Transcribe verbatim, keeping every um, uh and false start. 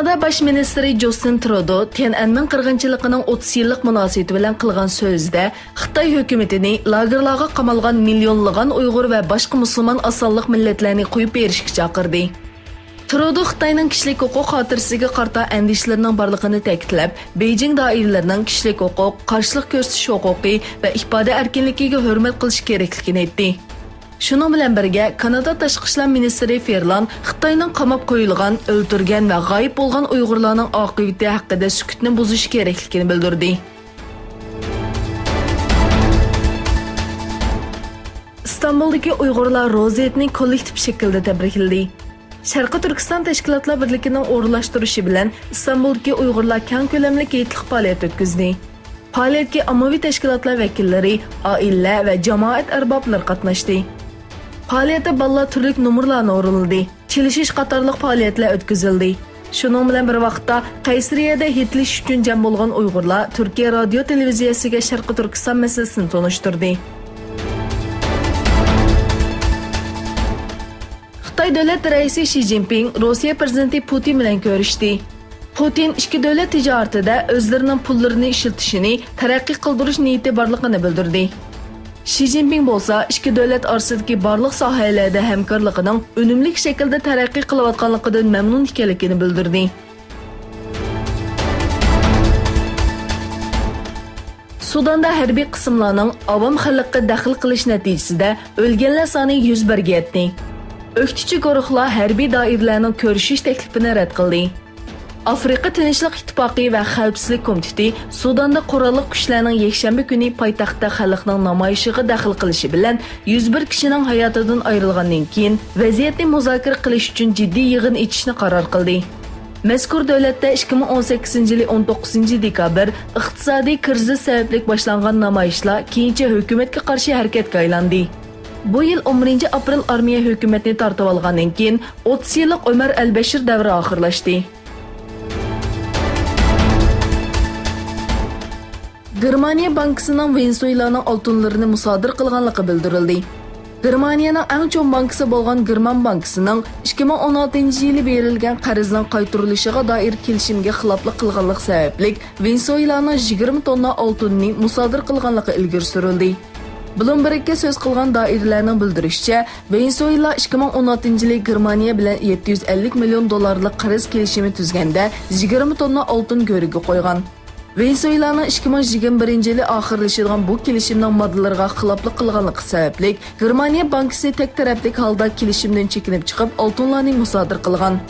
كانادا باش مىنىستىرى جۇستىن ترۇدو تيەنئەنمېن قىرغىنچىلىقىنىڭ ئوتتۇز يىللىق مۇناسىۋىتى بىلەن قىلغان سۆزىدە، خىتاي ھۆكۈمىتىنى لاگېرلارغا قامالغان مىليونلىغان ئۇيغۇر ۋە باشقا مۇسۇلمان ئاز سانلىق مىللەتلەرنى قويۇپ بېرىشكە چاقىردى. ترۇدو خىتاينىڭ كىشىلىك ھوقۇق خاتىرىسىگە قارىتا ئەندىشىلىرىنىڭ بارلىقىنى تەكىتلەپ، بېيجىڭ دائىرىلىرىنىڭ كىشىلىك ھوقۇق، قارشىلىق كۆرسىتىش ھوقۇقى ۋە ئىپادە ئەركىنلىكىگە ھۆرمەت قىلىش كېرەكلىكىنى ئېيتتى. شۇنىڭ بىلەن بىرگە، كانادا تاشقى ئىشلار مىنىستىرى فېرلان خىتاينىڭ قاماپ قويۇلغان، ئۆلتۈرگەن ۋە غايىب بولغان ئۇيغۇرلارنىڭ ئاقىۋىتى ھەققىدە سۈكۈتنى بۇزۇش كېرەكلىكىنى بىلدۈردى. ئىستانبۇلدىكى ئۇيغۇرلار روزى ھېيتنى كوللېكتىپ شەكىلدە تەبرىكلىدى. شەرقىي تۈركىستان تەشكىلاتلار بىرلىكىنىڭ ئورۇنلاشتۇرۇشى بىلەن ئىستانبۇلدىكى ئۇيغۇرلار كەڭ كۆلەملىك ھېيتلىق پائالىيەت ئۆتكۈزدى. پائالىيەتكە ئاممىۋى تەشكىلاتلار ۋەكىللىرى، ئائىلىلەر ۋە جامائەت ئەربابلىرى قاتناشتى. پائالىيەتتە بالىلار تۈرلۈك نومۇرلارنى ئورۇنلىدى. چېلىشىش قاتارلىق پائالىيەتلەر ئۆتكۈزۈلدى. شۇنىڭ بىلەن بىر ۋاقىتتا، قەيسىرىيەدە ھېيتلىشىش ئۈچۈن جەم بولغان ئۇيغۇرلار تۈركىيە رادىيو تېلېۋىزىيەسىگە شەرقىي تۈركىستان مەسىلىسىنى تونۇشتۇردى. خىتاي دۆلەت رەئىسى شى جىنپىڭ روسىيە پىرېزىدېنتى پۇتىن بىلەن كۆرۈشتى. پۇتىن ئىككى دۆلەت تىجارىتىدە ئۆزلىرىنىڭ پۇللىرىنى ئىشلىتىشىنى تەرەققىي قىلدۇرۇش نىيىتى بارلىقىنى بىلدۈردى. شى جىنپىڭ بولسا ئىككى دۆلەت ئارىسىدىكى بارلىق ساھەلەردە ھەمكارلىقىنىڭ ئۈنۈملۈك شەكىلدە تەرەققىي قىلىۋاتقانلىقىدىن مەمنۇن ئىكەنلىكىنى بىلدۈردى. سۇداندا ھەربىي قىسىملارنىڭ ئاۋام خەلققە دەخلى قىلىش نەتىجىسىدە ئۆلگەنلەر سانى يۈز بىرگە يەتتى. ئۆكتىچى گۇرۇھلار ھەربىي دائىرىلەرنىڭ كۆرۈشۈش تەكلىپىنى رەت قىلدى. ئافرىقا تىنچلىق ئىتتىپاقى ۋە خەۋپسىزلىك كومىتېتى سۇداندا قوراللىق كۈچلەرنىڭ يەكشەنبە كۈنى پايتەختتە خەلقنىڭ نامايىشىغا دەخلى قىلىشى بىلەن يۈز بىر كىشىنىڭ ھاياتىدىن ئايرىلغاندىن كېيىن، ۋەزىيەتنى مۇزاكىرە قىلىش ئۈچۈن جىددىي يىغىن ئېچىشنى قارار قىلدى. مەزكۇر دۆلەتتە ئىككى مىڭ ئون سەككىزىنچى يىلى ئون توققۇزىنچى دېكابىر ئىقتىسادىي كىرىزىس سەۋەبلىك باشلانغان نامايىشلار كېيىنچە ھۆكۈمەتكە قارشى ھەرىكەتكە ئايلاندى. بۇ يىل ئون بىرىنچى ئاپرېل ئارمىيە ھۆكۈمەتنى تارتىۋالغاندىن كېيىن، ئوتتۇز يىللىق ئۆمەر ئەلبەشىر دەۋرى ئاخىرلاشتى. گېرمانىيە بانكىسىنىڭ ۋېنېسۇېلانىڭ ئالتۇنلىرىنى مۇسادىرە قىلغانلىقى بىلدۈرۈلدى. گېرمانىيەنىڭ ئەڭ چوڭ بانكىسى بولغان گېرمان بانكىسىنىڭ ئىككى مىڭ ئون ئالتىنچى يىلى بېرىلگەن قەرزنىڭ قايتۇرۇلۇشىغا دائىر كېلىشىمگە خىلاپلىق قىلغانلىقى سەۋەبلىك، ۋېنېسۇېلانىڭ يىگىرمە توننا ئالتۇننى مۇسادىرە قىلغانلىقى ئىلگىرى سۈرۈلدى. بلومبېرگكە سۆز قىلغان دائىرىلەرنىڭ بىلدۈرۈشىچە، ۋېنېسۇېلا ئىككى مىڭ ئون ئالتىنچى يىلى گېرمانىيە بىلەن يەتتە يۈز ئەللىك مىليون دوللارلىق قەرز كېلىشىمى تۈزگەندە، يىگىرمە توننا ئالتۇن گۆرۈگە قويغان. ۋېنېسۇېلانىڭ ئىككى مىڭ يىگىرمە بىرىنچى يىلى ئاخىرلىشىدىغان بۇ كېلىشىمنىڭ ماددىلىرىغا خىلاپلىق قىلغانلىقى سەۋەبلىك، گېرمانىيە بانكىسى تەك تەرەپلىك ھالدا كېلىشىمدىن چېكىنىپ چىقىپ، ئالتۇنلارنى مۇسادىرە قىلغان.